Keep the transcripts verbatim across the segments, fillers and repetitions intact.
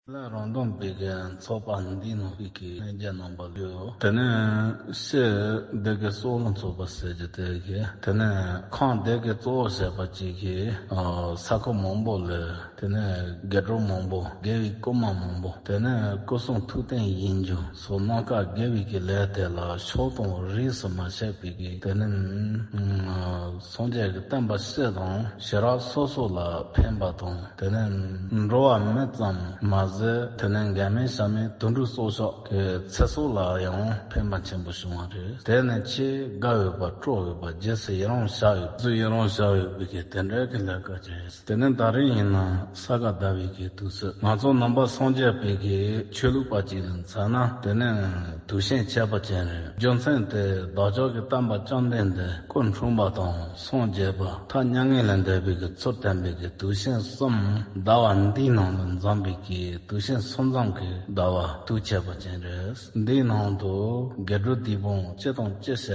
ལ་རང་དོན་པའི་གི་ཚོགས་པ་འདིའི་ནང་པའི་གི་གནས་རྒྱ་རྣམ་པ་ཡོད། དེ་ནས་སྤྱིར་སྡེ་དགེ་སོག་ལུ་ཚོགས་པ་ཟེར་རྒྱུ་དེ་གི་དེ་ནས་ཁོང་སྡེ་དགེ་གཙོ་བོ་བྱས་པ་ཅིག་གི་ས་ཁུལ་མང་པོ་ལ། དེ་ནས་དགེ་སྒྲུབ་མང་པོ། དགེ་བའི་བསྐུལ་མ་མང་པོ། དེ་ནས་སྐུ་གསུང་ཐུགས་རྟེན་བཞེངས་རྒྱུ་སོགས་གནམ་དཀར་དགེ་བའི་གི་ལས་དེ་ལ་ཕྱོགས་དང་རིས་སུ་མ་ཆད་པའི་གི་དེ་ནས་སངས་རྒྱས་ཀྱི་བསྟན་པ་སྤྱི་དང་ཞི་རགས་སོ་སོ་ལ་ཕན་པ་དང་། དེ་ནས་འགྲོ་བ་མི་ཙམ་མ་ཟད། དེ་ནས་འགལ་མེད་བྱམས་མེད་དུད་འགྲོ་སྲོག་ཆགས་ཀྱི་ཚེ་སྲོག་ལ་ཡང་ཕན་པ་ཆེན་པོ་བྱུང་བ་རེད། དེ་ནས་ཆེས་དགའ་འོས་པ་སྤྲོ་འོས་པ་རྗེས་སུ་ཡི་རང་བྱ་འོས་པ། ཡི་རང་བྱ་འོས་པའི་གི་དེ་འདྲའི་གི་ལས་ཀ་ཅིག་རེད། དེ་ནས་ད་རེས་ཡིན་ན་ས་ག་ཟླ་བའི་གི་དུས་ཚོད། ང་ཚོ་ནང་པ་སངས་རྒྱས་པའི་གི་ཆོས་ལུགས་པ་ཅིག་ལ་མཚོན་ན། དེ་ནས་དུས་ཆེན་ཁྱད་པར་ཅན་རེད། རྒྱུ་མཚན་དེ་བདག་ཅག་གི་བསྟན་པ་བཅོམ་ལྡན་འདས་སྐུ་འཁྲུངས་པ་དང་སངས་རྒྱས་པ། ཐ་མྱ་ངན་ལས་འདས་པའི་གི་ཚུལ་བསྟན་པའི་གི་དུས་ཆེན་གསུམ་ཟླ་བ་འདིའི་ནང་ལ་འཛོམས་པའི་གི་དུས་ཆེན་གསུམ་འཛོམས་ཀྱི་ཟླ་བ་དུས་ཁྱད་པར་ཅན་རེད། འདིའི་ནང་དུ་དགེ་སྒྲུབ་སྡིག་སྤོང་སྤྱི་དང་སྤྱི་བྱས་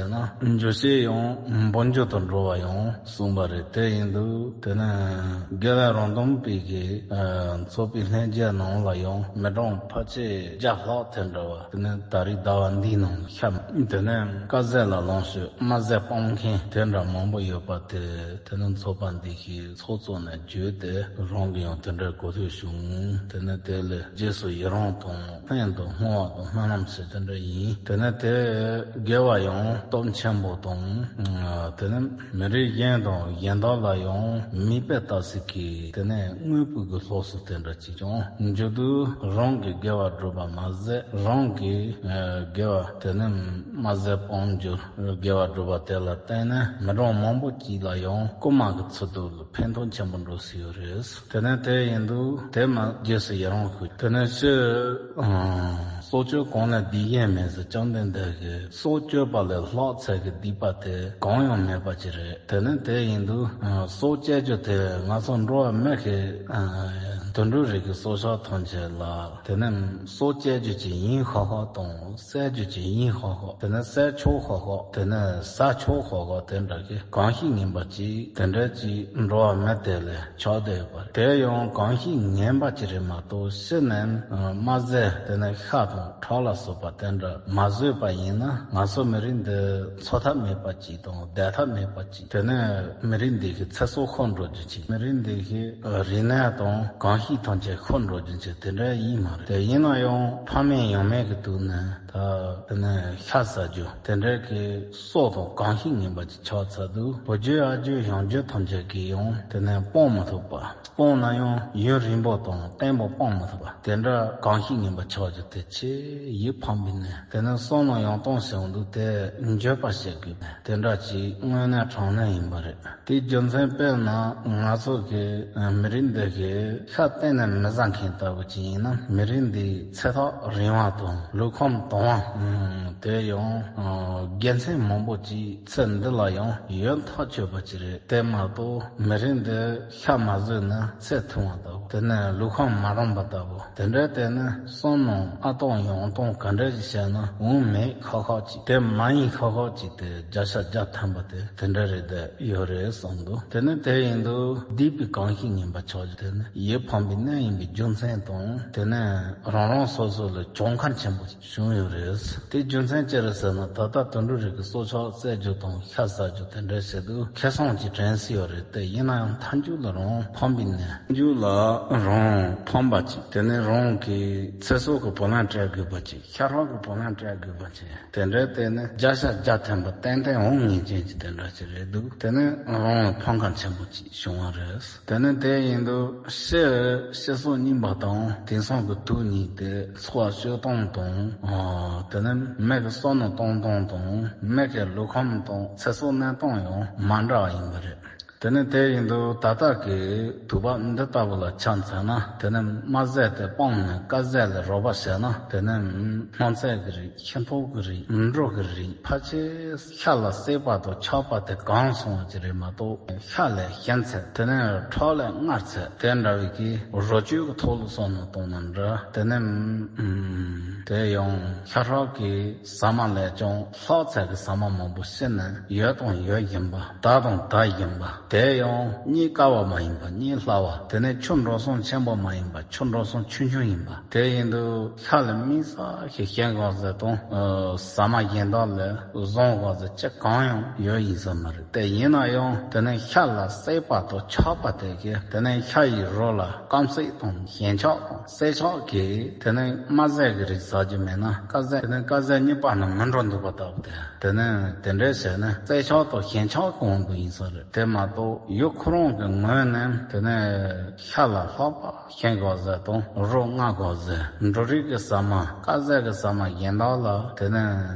ན་འགྱུར་བྱེད་ཡང་འབུལ་འགྱུར་དུ་འགྲོ་བ་ཡང་གསུངས་པ་རེད། དེ་ཡིན་དུས་དེ་ནས་དགེ་ལེགས་རང་དོན་པའི་གི་ཚོགས་པའི་ལྷན་རྒྱས་ནང་ལ་ཡང་མི་གྲངས་ཕལ་ཆེར་བརྒྱ་ལྷག་དེ་འདྲ་བ། དེ་ནས་ད་རེས་ཟླ་བ་འདིའི་ནང་ཤར། དེ་ནས་དཀར་ཟས་ལ་ལོངས་སྤྱོད་དམར་ཟས་སྤོང་མཁན་དེ་འདྲ་མང་པོ་ཡོད་པ་དེ། དེ་ནས་ཚོགས་པ་འདི་གི་ཚོགས་གཙོ་ནས་བརྒྱུད་དེ་རང་གི་ཡང་དེ་འདྲའི་གོ་ཐོས་བྱུང་། དེ་ནས་དེ་ལས་རྗེས་སུ་ཡི་རང་དང་ཕན་དང་བསྔོ་བ་དང་སྨོན་ལམ་ཟེར་དེ་འདྲ་ཡིན། དེ་ནས་དེ་དགེ་བ་ཡང་སྟོབས་ཆེན་པོ་དང་། དེ་ནས་མི་རིགས་གཞན་དང་གཞན་དག་ལ་ཡང་མིག་དཔེ་ལྟ་ས་གི་དེ་ནས་དངོས་པོ་གི་ལོགས་སུ་དེ་འདྲ་ཅིག་ཀྱང་འགྱུར་དུས། རང་གི་དགེ་བ་སྒྲུབ་པ་མ་ཟད། རང་གི་དགེ་བ་དེ་ནས་དམར་ཟས་སྤོང་རྒྱུ་དགེ་བ་སྒྲུབ་པ་དེ་ལ་བརྟེན་ནས་མི་གྲངས་མང་པོ་ཅིག་ལ་ཡང་རྐུན་མ་གི་ཚུལ་དུ་ཕན་ཐོགས་ཆེན་པོ་འགྲོ་སྲིད་ཡོད་རེད། དེ་ནས་དེ་ཡིན་དུས་དེ་མ་རྗེས་སུ་ཡི་རང་ཞུ། དེ་ནས་ཕྱིར་སྲོག་གཅོད་གང་ལས་སྡིག་གཞན་མེད་ཟེར་བཅོམ་ལྡན་འདས་ཀྱིས། སྲོག་གཅོད་པ་ལས་ལྷག་ཚད་ཀྱི་སྡིག་པ་དེ་གང་ཡང་མེད་པ་ཅིག་རེད། དེ་ནས་དེ་ཡིན་དུས་སྲོག་གཅོད་རྒྱུ་དེ་ང་ཚོ་འགྲོ་བ་མི་གི་དུད་འགྲོ་རིགས་ཀྱི་སྲོག་ཆགས་ཐམས་ཅད་ལ། དེ་ནས་སྲོག་གཅོད་རྒྱུ་ཅིག་ཡིན་ཤག་ཤག་དང་། བསད་རྒྱུ་ཅིག་ཡིན་ཤག་ཤག་དེ་ནས་བསད་ཆོག་ཤག་ཤག་དེ་ནས་ཟ་ཆོག་ཤག་ཤག་དེ་འདྲ་གི་གང་ཞིག་ངན་པ་ཅིག་དེ་འདྲ་ཅིག་འགྲོ་བ་མི་དེ་ལས་ཆགས་བསྡད་ཡོད་པ་རེད། དེ་ཡང་གང་ཞིག་ངན་པ་ཅིག་རེད་མ་གཏོགས། ཕྱི་ནས་དམར་ཟས་དེ་ནས་ཤ་དང་ཁྲག་ལ་སོགས་པ་དེ་འདྲ་མ་ཟོས་པ་ཡིན་ན། ང་ཚོ་མི་རིགས་འདི་འཚོ་ཐབས་མེད་པ་ཅིག་དང་བསྡད་ཐབས་མེད་པ་ཅིག་དེ་ནས་མི་རིགས་འདི་གི་ཚེ་སྲོག་ཤོར་འགྲོ་རྒྱུ་ཅིག་མི་རིགས་འདི་གི་རིག་གནས་དང་གང་ཞིག་ཐམས་ཅད་ཤོར་འགྲོ་རྒྱུ་ཅིག་དེ་འདྲ་ཡིན་མ་རེད། དེ་ཡིན་ན་ཡང་ཕ་མེས་ཡང་མེས་ཀྱི་དུས་ནས། ད་དེ་ནས་ཤ་ཟ་རྒྱུ་དེ་འདྲའི་གི་སྲོག་དང་གང་ཞིག་ངན་པ་ཅིག་ཆགས་ཚར་དུས། བུ་རྒྱུད་ཨ་རྒྱུད་ཞང་རྒྱུད་ཐམས་ཅད་ཀྱིས་ཡང་དེ་ནས་སྤོང་མི་ཐུབ་པ། སྤོང་ན་ཡང་ཡུན་རིང་པོ་དང་བརྟན་པོ་སྤོང་མི་ཐུབ་པ། དེ་འདྲ་གང་ཞིག་ངན་པ་ཆགས་རྒྱུ་དེ་ཆེས་ཡིད་ཕངས་པའི་གནས། དེ་ནས་བསམ་བློ་ཡང་གཏོང་ཟེར་འོང་དུས་དེ་འགྱོད་པ་བྱེད་དགོས་པ་དེ་འདྲ་ཅིག་དངོས་གནས་དྲང་གནས་ཡིན་པ་རེད། དེའི་རྒྱུ་མཚན་དཔེར་ན་ང་ཚོ་གི་མི་རིགས་འདི་གི་ཤ་གཏན་ནས་མི་ཟ་མཁན་ལྟ་བུ་ཅིག་ཡིན་ན། མི་རིགས་འདིའི་ཚེ་ཐག་རིང་བ་དང་ལུས་ཁམས་དྭངས་བ། དེ་ཡང་དགེ་མཚན་མང་པོ་ཅིག་ཚེ་འདི་ལ་ཡང་ཡོད་ཐག་ཆོད་པ་ཅིག་རེད། དེ་མ་གཏོགས་མི་རིགས་འདི་ཤ་མ་ཟོས་ན་ཚེ་ཐུང་བ་ལྟ་བུ། དེ་ནས་ལུས་ཁམས་མ་རིང་བ་ལྟ་བུ། དེ་འདྲ་བལྟས་ན་བསམ་མནོ་ཨ་སྟོང་ཡང་སྟོང་ག་འདྲ་ཞིག་བྱས་ན་འོང་མེད་ཁག་ཁག་ཅིག་དེ་མ་ཡིན་ཁག་ཁག་ཅིག་དེ་བརྒྱ་ཆ་བརྒྱ་ཐམ་པ་དེ་དེ་འདྲ་རེད་བསྡད་ཡོད་རེད་བསམ་འདུག་དེ་ནས་དེ་ཡིན་དུས་སྡིག་པའི་གང་ཞིག་ངན་པ་ཆགས་རྒྱུ་དེ་ནི་ཡིད་ཕངས་པའི་གནས་ཡིན་པའི་རྒྱུ་མཚན་དང་། དེ་ནས་རང་རང་སོ་སོ་ལ་གྱོང་ཁ་ཆེན་པོ་ཞིག་བྱུང་ཡོད་རེད། དེ་རྒྱུ་མཚན་ཅི་རེད་ཟེར་ན། ད་ལྟ་དུད་འགྲོ་རིགས་ཀྱི་སྲོག་ཆགས་བསད་རྒྱུ་དང་ཤ་ཟ་རྒྱུ་དེ་འདྲ་བྱེད་དུས་ཁེ་བཟང་ཅིག་དྲན་སྲིད་ཡོད་རེད། དེ་ཡིན་ན་ཡང་མཐའ་མཇུག་ལ་རང་ཕངས་པའི་གནས། མཇུག་ལ་རང་ཕངས་པ་ཅིག་དེ་ནས་རང་གི་ཚེ་སྲོག་གི་བུ་ལོན་སྤྲད་དགོས་པ་ཅིག་ཤ་ཁྲག་གི་བུ་ལོན་སྤྲད་དགོས་པ་ཅིག་དེ་འདྲའི་སྟེང་ནས་བརྒྱ་ཆ་བརྒྱ་ཐམ་པ་ཏན་ཏན་འོང་ངེས་ཅན་གྱི་དེ་འདྲ་ཞིག་རེད་འདུག་དེ་ནས་རང་ལ་ཕམ་ཁ་ཆེན་པོ་ཅིག་བྱུང་བ་རེད། དེ་ནས་དེ་ཡིན་དུས་ཕྱི་ཕྱི་སོ་རྙིང་པ་དང་དེང་སང་གི་དུག་གཉིས་དེ་འཚོ་བ་སྤྱོད་སྟངས་དང་། དེ་ནས་མི་གི་བསམ་མནོ་གཏོང་སྟངས་དང་མི་གི་ལུས་ཁམས་དང་ཚེ་སྲོག་གནས་སྟངས་ཡང་མ་འདྲ་བ་ཡིན་པ་རེད། དེ་ནས་དེ་ཡིན་དུས་ད་ལྟ་གི་དུས་བབ་འདི་ལྟ་བུ་ལ་ཆ་མཚོན་ན། དེ་ནས་དམར་ཟས་དེ་སྤངས་ནས་དཀར་ཟས་ལ་རོགས་པ་བྱས་ན། དེ་ནས་སྣུམ་ཚད་ཀྱི་རིགས། ཤིང་ཏོག་གི་རིགས། འབྲུ་གི་རིགས། ཕལ་ཆེར་ཤ་ལ་བསྲེགས་པ་དང་ཆགས་པ་དེ་གང་སོང་བ་ཅིག་རེད་མ་གཏོགས། ཤ་ལས་ཞན་ཚད། དེ་ནས་ཁྲག་ལས་མངར་ཚད། དེ་འདྲ་བའི་གི་རོ་བཅུད་ཀྱི་ཐོག་ལ་སོང་ན་གཏོང་ན་འདྲ། དེ་ནས་དེ་ཡང་ཤ་ཁྲག་གི་ཟ་མ་ལས་ཀྱང་ལྷག་ཚད་ཀྱི་ཟ་མ་མང་པོ་བྱིན་ནས་ཡོད་དང་ཡོད་བཞིན་པ། ད་དང་ད་བཞིན་པ། དེ་ཡང་གཉིད་དཀའ་བ་མ་ཡིན་པ། གཉིད་སླ་བ། དེ་ནས་ཆུ་འགྲོ་སོང་ཆེན་པོ་མ་ཡིན་པ། ཆུ་འགྲོ་སོང་ཆུང་ཆུང་ཡིན་པ། དེ་ཡིན་དུས་ཤ་ལ་དམིགས་བསལ་གྱི་ཞིང་གོ་ཟེར་དང་། ཨ། ཟ་མ་གཞན་དག་ལ་བཟང་གོ་ཟེར་ཅི་གང་ཡང་ཡོད་ཡིན་ས་མ་རེད། དེ་ཡིན་ན་ཡང་དེ་ནས་ཤ་ལ་བསྲེག་པ་དང་ཆག་པ་དེ་གིས་དེ་ནས་ཤ་ཡི་རོ་ལ་སྐམ་སྲེག་དང་ཞིང་ཆག་དང་། བསྲེག་ཆག་གིས་དེ་ནས་དམར་ཟས་ཀྱི་རིགས་ཟ་རྒྱུ་མེད་ན། དཀར་ཟས། དེ་ནས་དཀར་ཟས་གཉིས་པ་ནི་མི་འགྲོ་འདུག་པ་ལྟ་བུ་དེ། དེ་ནས་དེ་འདྲ་བྱས་ནས་བསྲེག་ཆག་དང་ཞིང་ཆག་གི་དབང་དུ་ཡིན་ས་རེད། དེ་མ་གཏོགས་ཡུལ་ཁོ་རང་གི་ངོས་ནས་དེ་ནས་ཤ་ལ་ལྷག་པ་ཞིང་གོ་ཟེར་དང་རོ་མངར་གོ་ཟེར། འབྲུ་རིགས་ཀྱི་ཟ་མ། དཀར་ཟས་ཀྱི་ཟ་མ་གཞན་དག་ལ་དེ་ནས་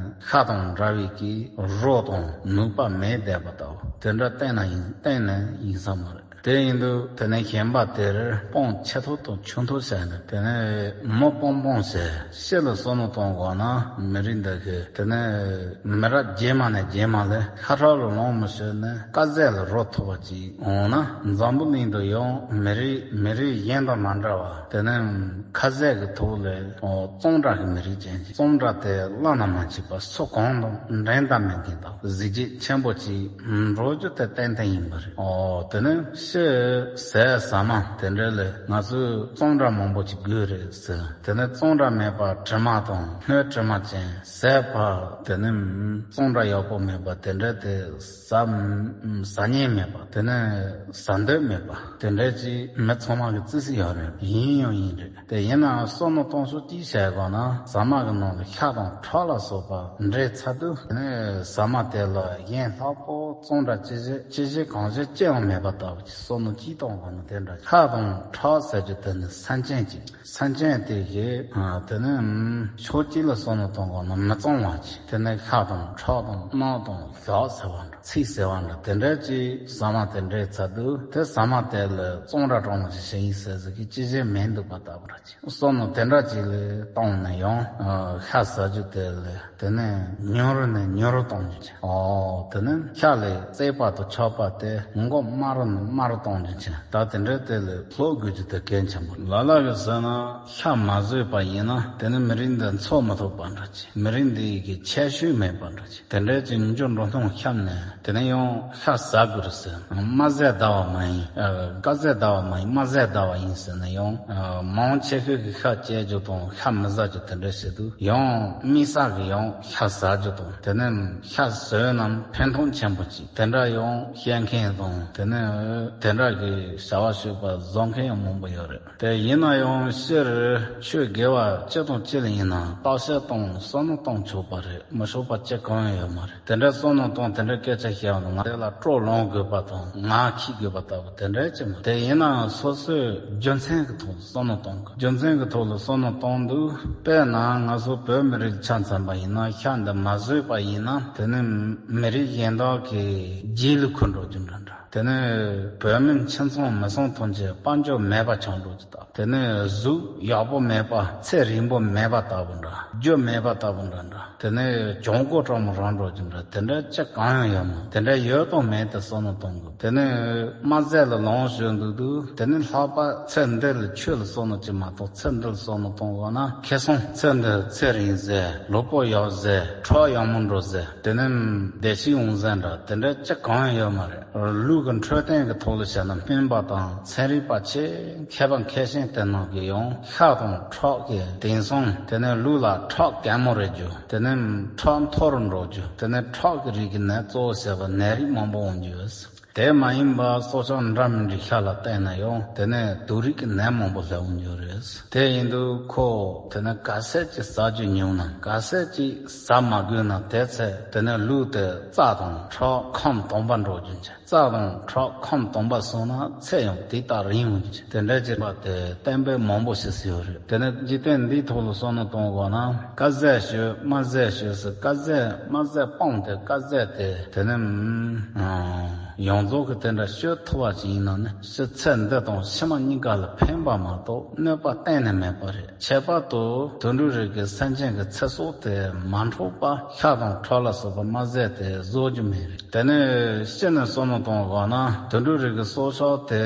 ཤ་དང་འདྲ་བའི་གི་རོ་དང་ནུས་པ་མེད་བསྡད་པ་ལྟ་བུ་དེ་འདྲ་གཏན་ནས་ཡིན། གཏན་ནས་ཡིན་ས་མ་རེད། དེ་ཡིན་དུས་དེ་ནས་ཞིང་པ་དེར་སྤང་ཆེ་ཐོག་དང་ཆུང་ཐོག་བྱས་ནས། དེ་ནས་མི་སྤང་སྤང་བྱས། ཤ་ལ་བསམ་བློ་གཏོང་དགོས་ན། མི་རིགས་འདི་གི་དེ་ནས་མི་རབས་རྗེས་མ་ནས་རྗེས་མ་ལ་ཤ་ཁྲག་ལ་ལོངས་མི་སྤྱོད་ནས་དཀར་ཟས་ལ་རོ་ཐུག་པ་ཅིག་འོང་ན། འཛམ་བུ་གླིང་དུ་ཡང་མི་རིགས་མི་རིགས་གཞན་དང་མ་འདྲ་བ། དེ་ནས་ཁ་ཟས་ཀྱི་ཐོག་ལ་གཙང་སྦྲ་གི་མི་རིགས་ཅན་ཅིག། གཙང་སྦྲ་དེ་བླ་ན་མ་མཆིས་པ། སུ་གང་དང་འགྲན་ཟླ་མེད་མཁན་དང་གཟི་བརྗིད་ཆེན་པོ་ཅིག་འགྲོ་རྒྱུ་དེ་ཏན་ཏན་ཡིན་པ་རེད། ཨོ། དེ་ནས་ཤ་ཟས་ཟ་མ་དེ་འདྲ་ལ་ང་ཚོས་གཙང་སྦྲ་མང་པོ་ཅིག་དགོས་རེད་ཟེར། དེ་ནས་གཙང་སྦྲ་མེད་པ་དྲི་མ་དང་སྣོད་དྲི་མ་ཅན། ཟས་ཕར་དེ་ནས་གཙང་སྦྲ་ཡག་པོ་མེད་པ་དེ་འདྲ་དེ་ཟ་ཟ་ཉན་མེད་པ། དེ་ནས་ཟ་འདོད་མེད་པ། དེ་འདྲ་ཅིག་མི་ཚང་མ་གི་རྩི་སྲིད་ཡོད་རེད། ཡིན་ཡང་ཡིན་རེད། དེ་ཡིན་ནའང་བསམ་བློ་གཏོང་ཕྱོགས་གཅིག་བྱས་དགོས་ན། ཟ་མ་གི་ནང་ལ་ཤ་དང་ཁྲག་ལ་སོགས་པ་འདྲེས་ཚར་དུས། དེ་ནས་ཟ་མ་དེ་ལ་ཡན་ལྷག་པོ་གཙང་སྦྲ་ཅི་བྱེད་ཅི་བྱེད་གང་བྱེད་ཅི་ཡང་མེད་པ་ལྟ་བུ་ཅིག་བསམ་བློ་གཅིག་གཏོང་དགོས་ན། དེ་འདྲ། ཤ་དང་ཁྲག་ཟེར་རྒྱུ་དེ་ནི་སེམས་ཅན་ཅིག། སེམས་ཅན་དེ་གིས། ཨ། དེ་ནས་ཕྱོགས་གཅིག་ལ་བསམ་བློ་གཏོང་དགོས་ན་མི་གཙང་བ་ཅིག། དེ་ནས་ཤ་དང་ཁྲག་དང་རྣག་དང་ཞག་ཟེར་བ་འདྲ། ཚིགས་ཟེར་བ་འདྲ། དེ་འདྲ་ཅིག་ཟ་མ་དེ་འདྲ་ཚར་དུས། དེ་ཟ་མ་དེ་ལ་གཙང་སྦྲ་གྲང་མོ་ཞིག་བྱེད་ཡིན་ཟེར་ཟེར་གི་ཅི་བྱེད་མེད་འདུག་པ་ལྟ་བུ་ར་ཅིག་བསམ་བློ་དེ་འདྲ་ཅིག་ལ་བཏང་ནས་ཡང་། ཨ། ཤ་ཟ་རྒྱུ་དེ་ལ་དེ་ནས་ཉུང་རུ་ནས་ཉུང་རུ་གཏོང་རྒྱུ་བྱས། ཨོ། དེ་ནས་ཤ་ལ་བསྲེག་པ་དང་ཆག་པ་དེ་མགོ་དམའ་རུ་ནས་དམའ་རུ་གཏོང་རྒྱུ་བྱས། ད་དེ་འདྲ་དེ་ལ་སློབ་དགོས་རྒྱུ་དེ་གལ་ཆེན་པོ། ལ་ལ་གིས་ཟེར་ན། ཤ་མ་ཟོས་པ་ཡིན་ན་དེ་ནི་མི་རིགས་འདི་འཚོ་མི་ཐུབ་པ་འདྲ་ཅིག། མི་རིགས་འདི་ཡི་གི་ཁྱད་ཆོས་མེད་པ་འདྲ་ཅིག། དེ་འདྲའི་ཅིག་འགྱུར་འགྲོ་སྟངས་བཤམས་ནས། དེ་ནས་ཡང་ཤ་ཟ་དགོས་རེད་ཟེར། དམར་ཟས་བདའ་བ་མ་ཡིན། ཨ། དཀར་ཟས་བདའ་བ་མ་ཡིན། དམར་ཟས་བདའ་བ་ཡིན་ཟེར་ནས་ཡང་། ཨ། མང་ཆེ་ཤོས་ཀྱིས་ཤ་བཅད་རྒྱུ་དང་ཤ་མི་ཟ་རྒྱུ་དེ་འདྲ་བྱེད་དུས། ཡང་དམིགས་བསལ་གྱི་ཡང་ཤ་ཟ་རྒྱུ་དང་། དེ་ནས་ཤ་ཟོས་ན་ཕན་ཐོགས་ཆེན་པོ་ཅིག། དེ་འདྲ་ཡང་བཤད་མཁན་དང་། དེ་ནས་དེ་འདྲ་གི་བྱ་བ་ཞུས་པ་བཟོ་མཁན་ཡང་མང་པོ་ཡོད་རེད། དེ་ཡིན་ན་ཡང་སྤྱིར་ཆོས་དགེ་བ་ཅི་དང་ཅི་ལ་ཡིན་ན་བརྟག་དཔྱད་དང་བསམ་བློ་གཏོང་ཆོག་པ་རེད། མི་ཆོག་པ་ཅི་གང་ཡང་ཡོད་མ་རེད། དེ་འདྲ་བསམ་བློ་གཏོང་། དེ་འདྲ་སྐད་ཆ་བཤད་ཡོང་དུས། ང་དེ་ལ་སྤྲོ་ལངས་དགོས་པ་དང་ངར་འཁྱེར་དགོས་པ་ལྟ་བུ་དེ་འདྲ་ཅི་མ་རེད། དེ་ཡིན་ནའང་སོ་སོའི་རྒྱུ་མཚན་གྱི་ཐོག་ལ་བསམ་བློ་གཏོང་དགོས། རྒྱུ་མཚན་གྱི་ཐོག་ལ་བསམ་བློ་གཏོང་དུས། དཔེར་ན་ང་ཚོ་བོད་མི་རིགས་ཆ་མཚོན་པ་ཡིན་ན། ཤ་འདི་མ་ཟོས་པ་ཡིན་ན། དེ་ནི་མི་རིགས་གཞན་དག་གི་རྗེས་ལ་འཁོར་འགྲོ་རྒྱུ་འདྲ་འདྲ། དེ་ནས་བོད་མི་ཁྱིམ་ཚང་མི་ཚང་ཐམས་ཅད་དཔལ་འབྱོར་མེད་པ་ཆགས་འགྲོ་རྒྱུ་དང་། དེ་ནས་གཟུགས་ཡག་པོ་མེད་པ། ཚེ་རིང་པོ་མེད་པ་ལྟ་བུ་འདྲ། རྒྱུ་མེད་པ་ལྟ་བུ་འདྲ་འདྲ། དེ་ནས་གྱོང་གུན་སྤྲང་མོ་རང་འགྲོ་རྒྱུ་འདྲ། དེ་འདྲ་ཅི་གང་ཡང་ཡོད་མ། དེ་འདྲ་ཡོད་དང་མེད་དེ་བསམ་བློ་གཏོང་དགོས། དེ་ནས་དམར་ཟས་ལ་ལོངས་སྤྱོད་འདུག་དུས། དེ་ནས་ལྷག་པར་ཚེ་འདི་ལ་ཆོས་ལ་བསམ་བློ་ཅིག་མ་གཏོགས། ཚེ་འདི་ལ་བསམ་བློ་གཏོང་དགོས་ན། ཁེ་བཟང་ཚེ་འདི་ཚེ་རིང་ཟས། ལུས་པོ་ཡག་ཟས། ཁྲག་ཡག་མོ་འགྲོ་ཟས། དེ་ནས་བདེ་སྐྱིད་འོང་ཟས་འདྲ། དེ་འདྲ་ཅི་གང་ཡང་ཡོད་མ་རེད། ལུས་ཀྱི་འཕྲོད་བསྟེན་གྱི་ཐོག་ལ་བྱས་ན། སྨན་པ་དང་ཚན་རིག་པ་ཆེད་མཁས་པ་མཁས་ཤིང་དེ་རྣམས་ཀྱིས་ཡང་ཤ་དང་ཁྲག་གི་དེང་སང་། དེ་ནས་ལུས་ལ་ཁྲག་གད་མོ་རེག་རྒྱུ། དེ་ནས་ཁྲག་མཐོ་རུ་འགྲོ་རྒྱུ། དེ་ནས་ཁྲག་གི་རིགས་ཀྱི་ནད་གཙོ་བོ་བྱས་པ་ནད་རིགས་མང་པོ་འོང་རྒྱུ་ཡོད། དེ་མ་ཡིན་པ་སྲོག་ཆགས་འདྲ་མི་འདྲའི་ཤ་ལ་བལྟས་ན་ཡང་། དེ་ནས་དུག་རིགས་ཀྱི་ནད་མང་པོ་སླེབས་འོང་རྒྱུ་རེད། དེ་ཡིན་དུས་ཁོ་དེ་ནས་ག་ཚད་ཅིག་ཟ་རྒྱུ་ཉུང་ན། ག་ཚད་ཅིག་ཟ་མ་དགོས་ན། དེ་ཚད་དེ་ནས་ལུས་དེ་རྩ་དང་ཁྲག་ཁམས་དྭངས་པ་འགྲོ་རྒྱུ་ཅིག། རྩ་དང་ཁྲག་ཁམས་དྭངས་པ་སོང་ན་ཚེ་ཡང་དེ་ལྟར་རིང་འོང་རྒྱུ་ཅིག། དེ་འདྲ་བྱེད་པ་དེ་གཏན་འབེབས་མང་པོ་བྱེད་སྲིད་ཡོད་རེད། དེ་ནས་འཇིག་རྟེན་འདིའི་ཐོག་ལ་བསམ་བློ་གཏོང་དགོས་ན། དཀར་ཟས་སྤྱོད། དམར་ཟས་སྤྱོད་ཟེར། དཀར་ཟས་དམར་ཟས་སྤངས་ཏེ། དཀར་ཟས་དེ་དེ་ནས་ཡོངས་རྫོགས་ཀྱི་དེ་འདྲ་སྤྱོད་ཐུབ་པ་ཅིག་ཡིན་ན་ནི། ཕྱི་ཚེ་འདི་དང་ཕྱི་མ་གཉིས་ཀ་ལ་ཕན་པ་མ་གཏོགས་གནོད་པ་གཏན་ནས་མེད་པ་རེད། ཁྱད་པར་དུ་དུད་འགྲོ་རིགས་ཀྱི་སེམས་ཅན་གྱི་ཚེ་སྲོག་དེ་མ་འཕྲོག་པར་ཤ་དང་ཁྲག་ལ་སོགས་པ་དམར་ཟས་དེ་བཟོ་རྒྱུ་མེད་རེད། དེ་ནས་སྤྱིར་ནས་བསམ་བློ་གཏོང་དགོས་ན། དུད་འགྲོ་རིགས་ཀྱི་སྲོག་ཆགས་དེ་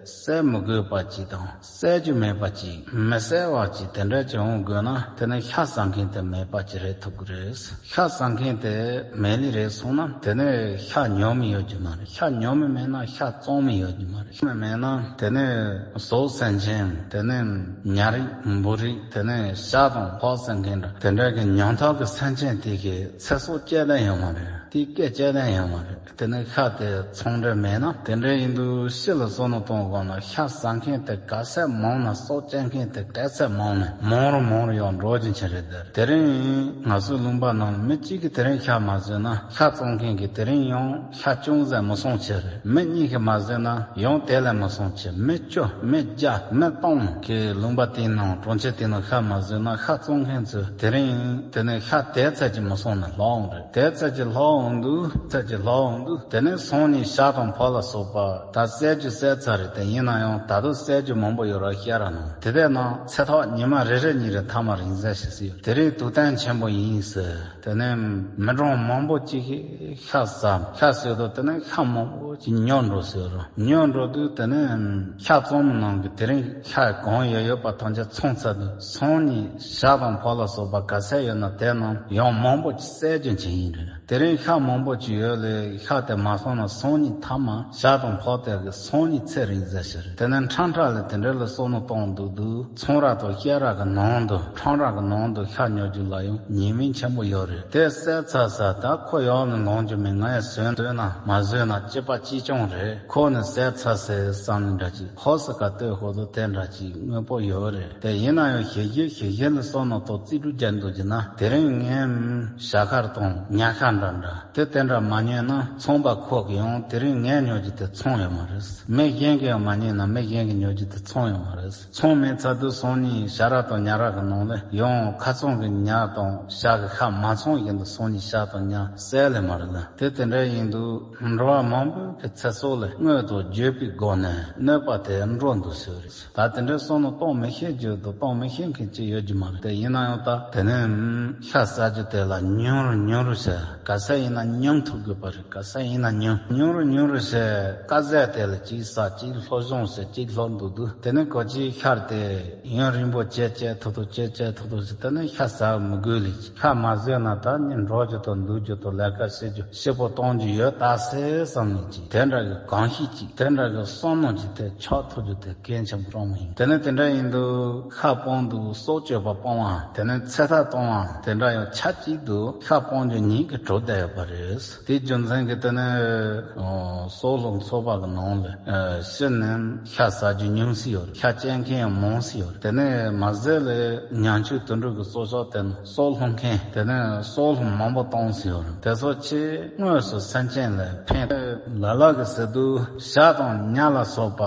བསད་མི་དགོས་པ་ཅིག་དང་། བསད་རྒྱུ་མེད་པ་ཅིག། མི་བསད་པ་ཅིག། དེ་འདྲ་ཅིག་འོང་དགོས་ན། དེ་ནས་ཤ་ཟ་མཁན་དེ་མེད་པ་ཅིག་རེད་ཐུབ་ཀྱི་རེད། ཤ་ཟ་མཁན་དེ་མེད་ལེ་རེད་སོང་ན། དེ་ནས་ཤ་ཉོ་མི་ཡོད་རྒྱུ་མ་རེད། ཤ་ཉོ་མི་མེད་ན་ཤ་བཙོང་མི་ཡོད་ཀྱི་མ་རེད། ཤ་མི་མེད་ན་དེ་ནས་ཟོག་སེམས་ཅན། དེ་ནས་ཉ་རིགས་འབུ་རིགས། དེ་ནས་བྱ་དང་ཕག་ཟེར་མཁན་འདྲ་དེ་འདྲ་གི་ཉམ་ཐག་གི་སེམས་ཅན་དེ་གི་ཚེ་སྲོག་སྐྱེལ་དོན་ཡོད་མ་རེད། དེ་སྐད་སྐྱེལ་དོན་ཡོད་མ་རེད། དེ་ནས་ཤ་དེ་ཚོང་འབྲེལ་མེད་ན། དེ་འདྲ་ཡིན་དུས་ཕྱི་ལ་བསོད་ནམས་གཏོང་དགོས་ན་ཤ་ཟ་མཁན་དེ་ག་ཚད་མང་ན། སྲོག་སྐྱེལ་མཁན་དེ་ག་ཚད་མང་ན་མང་རུ་མང་རུ་ཡང་འགྲོ་བཞིན་ཆེ་རེད། དེ་དེ་རིང་ང་ཚོའི་ལུང་པ་ནང་མི་གཅིག་གིས་དེ་རིང་ཤ་མ་ཟོས་ན་ཤ་བཙོང་མཁན་གྱིས་དེ་རིང་ཡང་ཤ་ཅུང་ཟད་མི་སོང་ཆེ་རེད། མི་གཉིས་ཀྱིས་མ་ཟོས་ན་ཡང་དེ་ལས་མི་སོང་ཆེ། མི་བཅུ་མི་བརྒྱ་མི་སྟོང་གི་ལུང་པ་དེའི་ནང་གྲོང་ཁྱེར་དེའི་ནང་ཤ་མ་ཟོས་ན་ཤ་བཙོང་མཁན་ཚོས་དེ་རིང་དེ་ནས་ཤ་དེ་ཚད་ཀྱི་མི་སོང་ན་ལྷག་འོང་རེད། དེ་ཚད་ཀྱི་ལྷག་འོང་དུས་ཚད་ཀྱི་ལྷག་འོང་དུས་དེ་ནས་སང་ཉིན་བྱ་དང་ཕག་ལ་སོགས་པ་ད་བསད་རྒྱུ་བསད་ཚར་རེད། དེ་ཡིན་ན་ཡང་ད་དུང་བསད་རྒྱུ་མང་པོ་ཡོད་ར་ཤ་ར་ནང་། དེ་དེ་ནང་ཚེ་ཐག་ཉི་མ་རེ་རེ་གཉིས་རེ་ཐ་མ་རིང་ཟེར་ཞིག་ཟེར་ཡོད། དེ་རིང་དུས་སྟོན་ཆེན་པོ་ཡིན་ཟེར། དེ་ནས་མི་གྲངས་མང་པོ་གཅིག་གིས་ཤ་ཟ། ཤ་ཟོས་དུས་དེ་ནས་ཤ་མང་པོ་གཅིག་ཉོ་འགྲོ་ཟེར་རོ། ཉོ་འགྲོ་དུས་དེ་ནས་ཤ་བཙོང་མི་ནང་གི་དེ་རིང་ཤ་གང་ཡོད་ཡོད་པ་ཐམས་ཅད་ཚོང་ཚར་དུས་སང་ཉིན་བྱ་དང་ཕག་ལ་སོགས་པ་ག་ཚད་ཡོད་ན་དེ་རྣམས་ཡང་མང་པོ་གཅིག་བསད་རྒྱུ་བྱེད་ཡིན་རེད། དེ་རིང་ཤ་མང་པོ་གཅིག་ཡོད་ལས་ཤ་དེ་མ་སོང་ན་སང་ཉིན་ཐ་མ་བྱ་དང་ཕག་དེ་གི་སང་ཉིན་ཚེ་རིང་ཟེར་ཞིག་རེད། དེ་ནས་ཁྲང་ཁྲ་ལ་དེ་འདྲ་ལ་བསོད་ནམས་གཏོང་འདུག་དུས་ཚོང་ར་དང་སྐྱེལ་ར་གི་ནང་དུ་ཁྲང་ར་གི་ནང་དུ་ཤ་ཉོ་རྒྱུ་ལ་ཡང་ཉེས་མིང་ཆེན་པོ་ཡོད་རེད། དེ་བསད་ཚར་ཚར་ད་ཁོ་ཡག་ནས་ལོངས་རྒྱུ་མེད། ང་ཡང་ཟོས་ཟོས་ན་མ་ཟོས་ན་སྐྱིད་པ་ཅི་བྱུང་རེད། ཁོ་ནི་བསད་ཚར་ཟེར་བསམ་ནས་འདྲ་ཅིག་ཧོ་སི་ཀ་ལྟོས་ཧོ་དུ་དེ་འདྲ་ཅིག་དངོས་པོ་ཡོད་རེད། དེ་ཡིན་ན་ཡང་ཞེ་ཞེ་ཞེ་ཞེ་ལ་བསོད་ནམས་ཐོག་རྩིས་སྤྲོད་རྒྱག་འདུག་རྒྱུ་ན་དེ་རིང་ངས་ཞྭ་ཁར་དང་ཉ་ཁ་འདྲ་འདྲ་དེ་དེ་འདྲ་མ་ཉོས་ན་ཚོང་པ་ཁོ་གི་ཡང་དེ་རིང་ངས་ཉོ་རྒྱུ་དེ་ཚོང་ཡོད་མ་རེད། མི་གཞན་གྱིས་ཡང་མ་ཉོས་ན་མི་གཞན་གྱིས་ཉོ་རྒྱུ་དེ་ཚོང་ཡོད་མ་རེད། ཚོང་མེད་ཚར་དུས་སང་ཉིན་ཞྭ་ར་དང་ཉ་ར་གི་ནང་ལ་ཡང་ཁ་ཚང་གི་ཉ་དང་ཞྭ་གི་ཤ་མ་ཚང་བཞིན་དུ་སང་ཉིན་ཞྭ་དང་ཉ་བསད་ལེ་མ་རེད་ལ། དེ་དེ་འདྲ་ཡིན་དུས་འགྲོ་བ་མང་པོ་གི་ཚེ་སྲོག་ལ་དངོས་དང་བརྗོད་པའི་སྒོ་ནས་གནོད་པ་དེ་འགྲོ་འདུག་ཟེར་རེད། ད་དེ་འདྲའི་བསོད་ནམས་གཏོང་མི་ཤེས་རྒྱུ་དང་གཏོང་མི་ཤེས་མཁན་ཅིག་ཡོད་རྒྱུ་མ་རེད། དེ་ཡིན་ན་ཡང་ད་དེ་ནས་ཤ་ཟ་རྒྱུ་དེ་ལ་ཉུང་རུ་ཉུང་རུ་བྱས། ག་ས་ཡིན་ན་ཉུང་ཐུབ་དགོས་པ་རེད། ག་ས་ཡིན་ན་ཉུང་ཉུང་རུ་ཉུང་རུ་བྱས། དཀའ་ཟས་དེ་ལ་གཅིག་ཟ་གཅིག་ལྷོ་སྦྱོང་བྱས་གཅིག་ལྷོ་འདུག་འདུག་དེ་ནས་གོ་གཅིག་ཤར་ཏེ་ཡུན་རིང་པོ་བྱས་བྱས་ཐུབ་ཐུབ་བྱས་བྱས་ཐུབ་ཐུབ་བྱས། དེ་ནས་ཤ་ཟ་མི་དགོས་ལེ། ཤ་མ་ཟོས་ན་ད་ནི་འགྲོ་རྒྱུ་དང་འདུག་རྒྱུ་དང་ལས་ཀ་བྱེད་རྒྱུ་ཤི་བོ་གཏོང་རྒྱུ་ཡོད་ད་སེ་བསམ་ནས་ཅིག་དེ་འདྲ་གི་གང་ཤེས་ཅིག་དེ་འདྲ་གི་བསམ་མནོ་ཅིག་དེ་ཆགས་ཐུབ་རྒྱུ་དེ་གལ་ཆེན་པོ་ཅང་མ་ཡིན། དེ་ནས་དེ་འདྲ་ཡིན་དུས་ཤ་སྤང་དུས་སྲོག་གཅོད་པ་སྤང་བ། དེ་ནས་ཚེ་ཐར་གཏོང་བ་དེ་འདྲ་ཡང་ཆ་གཅིག་ཏུ་ཤ་སྤང་རྒྱུ་ཉིད་ཀྱིས་གྲུབ་བསྡད་ཡོད་པ་རེད། དེའི་རྒྱུ་མཚན་གྱིས་དེ་ནས་སྲོག་ལྷུང་ཚོགས་པ་གི་ནང་ལ་ཕྱི་ནས་ཤ་ཟ་རྒྱུ་ཉུང་སི་ཡོད་རེད། ཤ་སྤྱོད་མཁན་ཡང་མང་སི་ཡོད་རེད། དེ་ནས་མ་ཟད་ལས་ཉང་ཆུ་དུད་འགྲོ་གི་སྲོག་ཆགས་དེ་ནི་སྲོག་ལྷུང་མཁན་དེ་ནས་སྲོག་ལྷུང་མང་པོ་གཏོང་སི་ཡོད་རེད། དེ་ཚོ་ཆེས་དངོས་སུ་སེམས་ཅན་ལ་ཕན་ལ་ལ་གི་ཟེར་དུས་བྱ་དང་ཉ་ལ་སོགས་པ་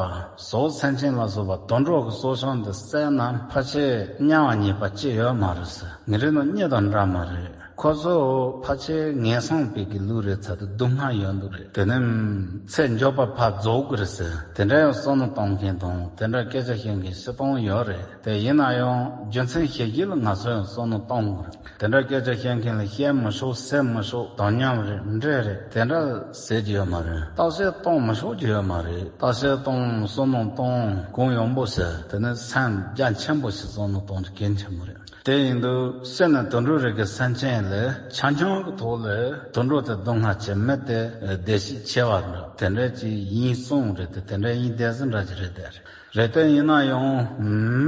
ཟོག་སེམས་ཅན་ལ་སོགས་པ་དུད་འགྲོ་གི་སྲོག་ཆགས་འདི་བསད་ན་ཕལ་ཆེར་དམྱལ་བ་ཉེས་པ་ཅི་ཡོད་མ་རེད་ཟེར། ངེད་རང་ནང་གཉིས་དང་འདྲ་མ་རེད། ཁོ་ཚོ་ཕལ་ཆེར་ངན་སོང་པའི་གི་ལུས་རེད་ཚར་དུས་སྡུག་བསྔལ་ཡོད་འདུག་རེད། དེ་ནས་ཚེ་འཇོག་པ་ཕར་རྫོགས་དགོས་རེད་ཟེར། དེ་འདྲ་ཡང་བསམ་བློ་གཏོང་མཁན་དང་དེ་འདྲ་སྐད་ཆ་བཤད་མཁན་སྤྱིར་བཏང་ཡོད་རེད། དེ་ཡིན་ན་ཡང་རྒྱུ་མཚན་ཞིབ་ཞིབ་ལ་ང་ཚོ་ཡང་བསམ་བློ་གཏོང་དགོས་རེད། དེ་འདྲ་སྐད་ཆ་བཤད་མཁན་ལ་བཤད་མི་ཆོག་ཟེར་མི་ཆོག་དམ་ཉམས་རེད་འདྲེ་རེད་དེ་འདྲ་ཟེར་གྱི་ཡོད་མ་རེད། བརྟག་དཔྱད་གཏོང་མི་ཆོག་གི་ཡོད་མ་རེད། བརྟག་དཔྱད་གཏོང་བསམ་བློ་གཏོང་གུང་ཡོང་པོ་ཟེར་དེ་ནས་སེམས་རྒྱ་ཆེན་པོ་ཞིག་བསམ་བློ་གཏོང་རྒྱུ་གལ་ཆེན་པོ་རེད། དེ་ཡིན་དུས་སྤྱིར་ནས་དུད་འགྲོ་རིགས་ཀྱི་སེམས་ཅན་ལས་ཆ་སྙོམས་ཀྱི་ཐོག་ལས་དུད་འགྲོ་དེ་སྡུག་བསྔལ་ཆེ་མི་དེ་བདེ་སྐྱིད་ཆེ་བ་འདྲ་དེ་འདྲ་ཅིག་ཡིན་གསུངས་རེད་དེ་དེ་འདྲ་ཡིན་བསྡད་ཟིན་འདྲ་ཅིག་རེད་དེ། རེད་དེ་ཡིན་ན་ཡང་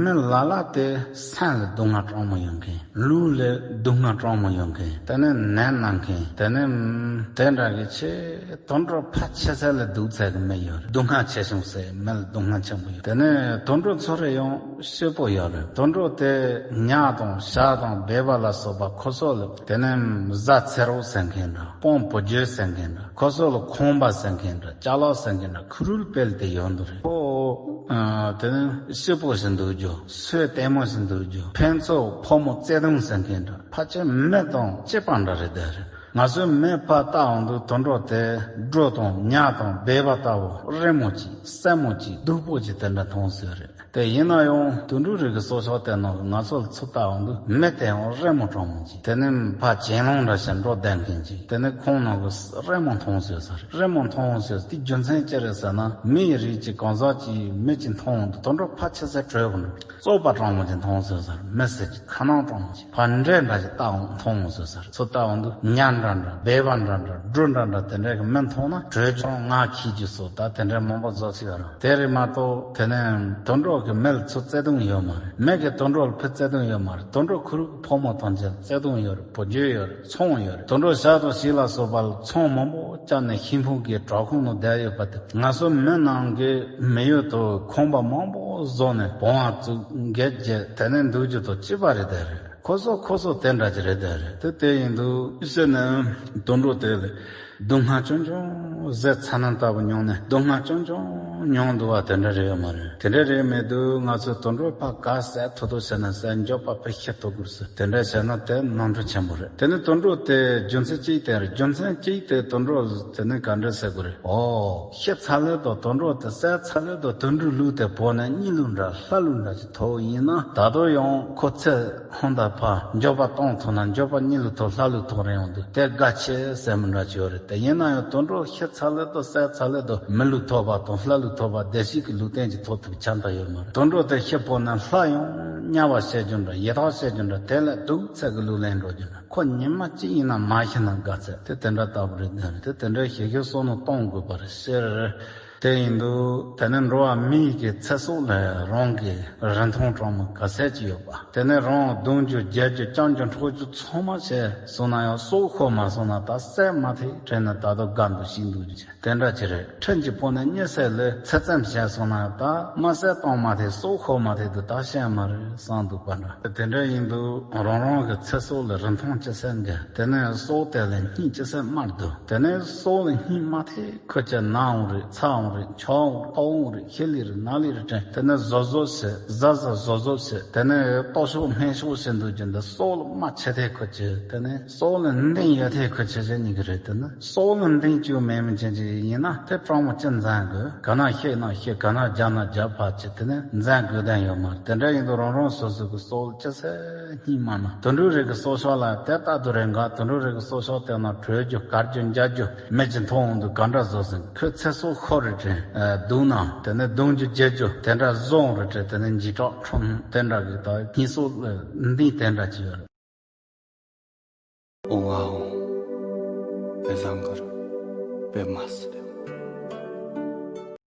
མི་ལ་ལ་དེ་སེམས་ལ་སྡུག་བསྔལ་གྲང་མོ་ཡོད་མཁན་ལུས་ལ་སྡུག་བསྔལ་གྲང་མོ་ཡོད་མཁན་དེ་ནས་ནད་ན་མཁན་དེ་ནས་དེ་འདྲ་གི་ཆེ། དུད་འགྲོ་ཕལ་ཆེ་ཚད་ལ་སྡུག་ཚད་ཀྱི་མི་ཡོད་རེད། སྡུག་བསྔལ་ཆེ་ཆུང་ཟེར་མི་ལ་སྡུག་བསྔལ་ཆེན་པོ་ཡོད། དེ་ནས་དུད་འགྲོ་ཚོ་རེ་ཡང་སྐྱིད་པོ་ཡོད་རེད། དུད་འགྲོ་དེ་ཉ་དང་བྱ་དང་སྦལ་པ་ལ་སོགས་པ་ཁོ་ཚོ་ལ་དེ་ནས་བཟའ་ཚེ་རོགས་ཟེར་མཁན་འདྲ་སྤང་བུ་རྒྱུད་ཟེར་མཁན་འདྲ་ཁོ་ཚོ་ལ་ཁང་པ་ཟེར་མཁན་འདྲ་ཅ་ལག་ཟེར་མཁན་འདྲ་ཁུ་རུལ་སྤེལ་དེ་ཡོད་འདུག་རེད། ཁོ་དེ་ནས་སྐྱིད་པོ་ཞིག་འདུག་རྒྱུ་སོས་ལྟད་མོ་ཞིག་འདུག་རྒྱུ་ཕན་ཚུན་ཕོ་མོ་བརྩེ་དུང་ཟེར་མཁན་འདྲ་ཕལ་ཆེར་མི་དང་གཅིག་པ་འདྲ་རེད་དེ་རེད། ང་ཚོའི་མི་ཕར་ལྟ་འོང་དུས་དུད་འགྲོ་དེ་སྒྲོ་དང་ཉ་དང་སྦལ་པ་ལྟ་བུ་རི་མོ་ཅིག་སྲན་མོ་ཅིག་སྡུག་པོ་ཅིག་དེ་འདྲ་མཐོང་སྲིད་རེད། དེ་ཡིན་ན་ཡང་དུད་འགྲོ་རིགས་ཀྱི་སྲོག་ཆགས་དེ་ནང་ང་ཚོ་ཚུར་ལྟ་འོང་དུས་མི་དེ་ཡང་རི་མོ་གྲང་མོ་ཅིག་དེ་ནས་ཕ་གྱེན་ལངས་འདྲ་ཞིག་འགྲོ་བསྡད་མཁན་ཅིག་དེ་ནས་ཁོང་ནང་གི་རི་མོ་མཐོང་སོང་ཟེར། རི་མོ་མཐོང་སོང་ཟེར། དེའི་རྒྱུ་མཚན་ཅི་རེད་ཟེར་ན། མི་ཡི་རིགས་ཀྱི་གང་ཟག་ཅིག་མི་ཅིག་མཐོང་འོང་དུས་དུད་འགྲོ་ཕ་ཆེ་ས་བྲོས་གོ་འགྲོ། བཙོག་པ་གྲང་མོ་ཅིག་མཐོང་སོང་ཟེར། མི་ཟེར་གྱི་ཁ་ནང་གྲང་མོ་ཅིག་ཕ་འདྲེ་འདྲ་ཞིག་ལྟ་འོང་མཐོང་འོང་ཟེར་ཟེར། ཚུར་ལྟ་འོང་དུས་ཉ་འདྲ་འདྲ་སྦལ་པ་འདྲ་འདྲ་འབྲུ་འདྲ་འདྲ་དེ་འདྲ་གི་མི་མཐོང་ན་བྲོས་ཀྱང་ང་ཁྱི་རྒྱུ་སོ་ད་དེ་འདྲ་མང་པོ་བཟོ་ཚིག་རང་དེ་རེད་མ་གཏོགས། དེ་ནས་དུད་འགྲོ་གི་མི་ལ་ཚུར་བརྩེ་དུང་ཡོད་མ་རེད། མི་གི་དུད་འགྲོ་ལ་ཕུ་བརྩེ་དུང་ཡོད་མ་རེད། དུད་འགྲོ་ཁོ་རང་གི་ཕོ་མོ་ཐམས་ཅད་ལ་བརྩེ་དུང་ཡོད་རེད། བུ་རྒྱུད་ཡོད་རེད། ཚོང་ཡོད་རེད། དུད་འགྲོ་ཞག་དང་ཞིག་ལ་སོགས་པ་ལ་ཚོང་མང་པོ་བཅག་ནས་ཤིང་ཕུང་གི་བྲག་ཁུང་ནང་བསྡད་ཡོད་པ་དེ་ང་ཚོ་མི་ནང་གི་མི་ཡོད་དུ་ཁང་པ་མང་པོ་བཟོ་ནས་བང་བ་བཙུགས་འགད་བརྒྱབ་དེ་ནས་འདུག་རྒྱུ་དང་གཅིག་པ་རེད། དེ་རེད། ཁོ་ཚོ་ཁོ་ཚོ་དེ་འདྲ་ཅིག་རེད། དེ་རེད། དེ་དེ་ཡིན་དུས་ཟེར་ནས་དུད་འགྲོ་དེ་ལ་སྡུག་བསྔལ་ཆུང་ཆུང་ཟས་ཚ་ནན་ལྟ་བུ་མྱོང་ནས་སྡུག་བསྔལ་ཆུང་ཆུང་མྱོང་འདུག་བ་དེ་འདྲ་རེད་ཡོད་མ་རེད། དེ་འདྲ་རེད་མེད་དུས་ང་ཚོས་དུད་འགྲོ་ཕ་ག་བསད་ཐུབ་ཐུབ་བྱས་ན་བསད། མགྱོགས་པ་ཕར་ཤི་ཐུབ་དགོས་ཟེར། དེ་འདྲ་བྱས་ན་དེ་ནོར་འཁྲུལ་ཆེན་པོ་རེད། དེ་ནི་དུད་འགྲོ་དེ་རྒྱུ་མཚན་གཅིག་དེ་རེད། རྒྱུ་མཚན་གཅིག་དེ་དུད་འགྲོ་དེ་ནི་ག་འདྲ་ཟེར་དགོས་རེད། ཨོ། ཤི་ཚར་ལེ་དང་དུད་འགྲོ་དེ་བསད་ཚར་ལེ་དང་དུད་འགྲོའི་ལུས་དེ་བོར་ནས་གཉིད་ལོག་འདྲ་ལྷ་ལུས་འདྲ་ཞིག་ཐོབ་ཡིན་ན་ད་དུང་ཡང་ཁོ་ཚེ་ཧོན་ད་ཕ་མགྱོགས་པ་གཏོང་ཐུབ་ན་མགྱོགས་པ་གཉིད་ལོག་ཐོབ་ལྷ་ལུས་ཐོབ་རན་ཡོང་དུས་དེ་དགའ་ཆེ་ཟེར་མི་འདྲ་ཅིག་ཡོད་རེད། དེ་ཡིན་ན་ཡང་དུད་འགྲོ་ཤི་ཚར་ལེ་དང་བསད་ཚར་ལེ་དང་མི་ལུས་ཐོབ་པ་དང་ལྷ་ལུས་ཐོབ་པ་བདེ་སྐྱིད་ཀྱི་ལུས་རྟེན་གྱི་ཐོབ་ཐུབ་ཆ་ད་ཡོད་མ་རེད། དུད་འགྲོ་དེ་ཤི་ཕོ་ན་ལྷ་ཡང་དམྱལ་བ་བྱེད་རྒྱུ་འདྲ་ཡི་དྭགས་བྱེད་རྒྱུ་འདྲ་དེ་ལས་སྡུག་ཚད་ཀྱི་ལུས་ལེན་འགྲོ་རྒྱུ་འདྲ། ཁོ་ཉི་མ་གཅིག་ཡིན་ན་མ་ཤི་ན་དགའ་ཚད་དེ་དེ་འདྲ་ལྟ་བུ་རེད། དེ་རེད། དེ་དེ་འདྲའི་ཞེ་ཤེས་སོ་ནོ་གཏོང་དགོས་པ་རེད་ཟེར། དེ་ཡིན་དུས་དེ་ནས་འགྲོ་བ་མི་ཡི་གི་ཚེ་སྲོག་ལ་རང་གི་རིན་ཐང་གྲངས་མང་ག་ཚད་ཅིག་ཡོད་པ། དེ་ནས་རང་རྡུང་རྒྱུ་རྒྱག་རྒྱུ་བཅང་རྒྱུ་འཕྲོག་རྒྱུ་ཚང་མ་བྱས་སོང་ན་ཡང་སྲོག་ཤོར་མ་སོང་ན་ད་བསད་མ་ཐེག་དྲན་ནས་ད་དུང་དགའ་འདུག་ཤི་འདུག་རྒྱུ་དེ་འདྲ་ཅིག་རེད། ཁྲིམས་ཀྱི་ཕོ་ནས་གཉིད་སད་ལས་ཚེ་ཙམ་བྱས་སོང་ན་ད་མ་བསད་གཏོང་མ་ཐེག་སྲོག་ཤོར་མ་ཐེག་དུས་ད་ཤི་ཡ་མ་རེད་བསམ་འདུག་པ་འདྲ། དེ་འདྲ་ཡིན་དུས་རང་རང་གི་ཚེ་སྲོག་ལ་རིན་ཐང་ཅི་ཟེར་འགལ། དེ་ནས་སྲོག་དེ་ལ་སྙིང་ཅི་ཟེར་དམར་འདུག་དེ་ནས་སྲོག་ལ་སྙིང་དམར་ཐེག་ཁོ་ཅག་ན་འོང་རེད། ཚ་འོང་རེད། འཁྱག་འོང་རེད། ལྟོགས་འོང་རེད། ཤི་ལེ་རེད། ན་ལེ་རེད་དྲན། དེ་ནས་བཟོད་བཟོད་བྱེད། ཟ་ཟ་བཟོད་བཟོད་བྱེད། དེ་ནས་ལྟོགས་ཤོག་སྨན་ཤོག་བྱེད་འདུག་རྒྱུ་འདི་སྲོག་ལ་དམར་ཆེ་ཐེག་ཁོ་ཅག་དེ་ནས་སྲོག་ལ་འདུན་ཡོད་ཐེག་ཁོ་ཅག་བྱེད་ཉིད་ཀྱི་རེད། དེ་ནས་སྲོག་ལ་འདུན་བཅུག་མེད་མི་ཅན་ཅིག་ཡིན་ན་དེ་གྲོགས་མོ་ཅི་འཛིན་དགོས། ག་ན་ཤི་ན་ཤི། ག་ན་རྒྱག་ན་རྒྱག་ཕར་ཅི་དེ་ནས་འཛིན་དགོས་དོན་ཡོད་མ་རེད། དེ་འདྲ་ཡིན་དུས་རང་རང་སོ་སོ་གི་སྲོག་ལ་ཅི་ཟེར་སྙིང་དམར་ན། དུད་འགྲོ་རིགས་ཀྱི་སྲོག་ཆགས་ལ་དེ་ལྟ་དུ་རེ་འགའ་དུད་འགྲོ་རིགས་ཀྱི་སྲོག་ཆགས་དེ་ན་བྲོས་རྒྱུ་དཀའ་རྒྱུ་འཇའ་རྒྱུ་མི་ཅིག་མཐོང་འོང་དུས་ག་འདྲ་བཟོ་ཟིན། ཁོའི་ཚེ་སྲོག་ཤོར་རེ་དྲན་འདུག་ན་དེ་ནས་རྡུང་རྒྱུ་རྒྱག་རྒྱུ་དེ་འདྲ་བཟོ་འོང་རེ་དྲན། དེ་ནས་འཇིགས་སྐྲག་ཁྲོམ་དེ་འདྲ་གི་ད་སྙིང་སྲོག་འདི་དེ་འདྲ་ཅིག་ཡོད་རེད། ཨོ་ཨ་ཨོ། དཔེ་བཟང་གི་རེད། དཔེ་མ་སྲིད།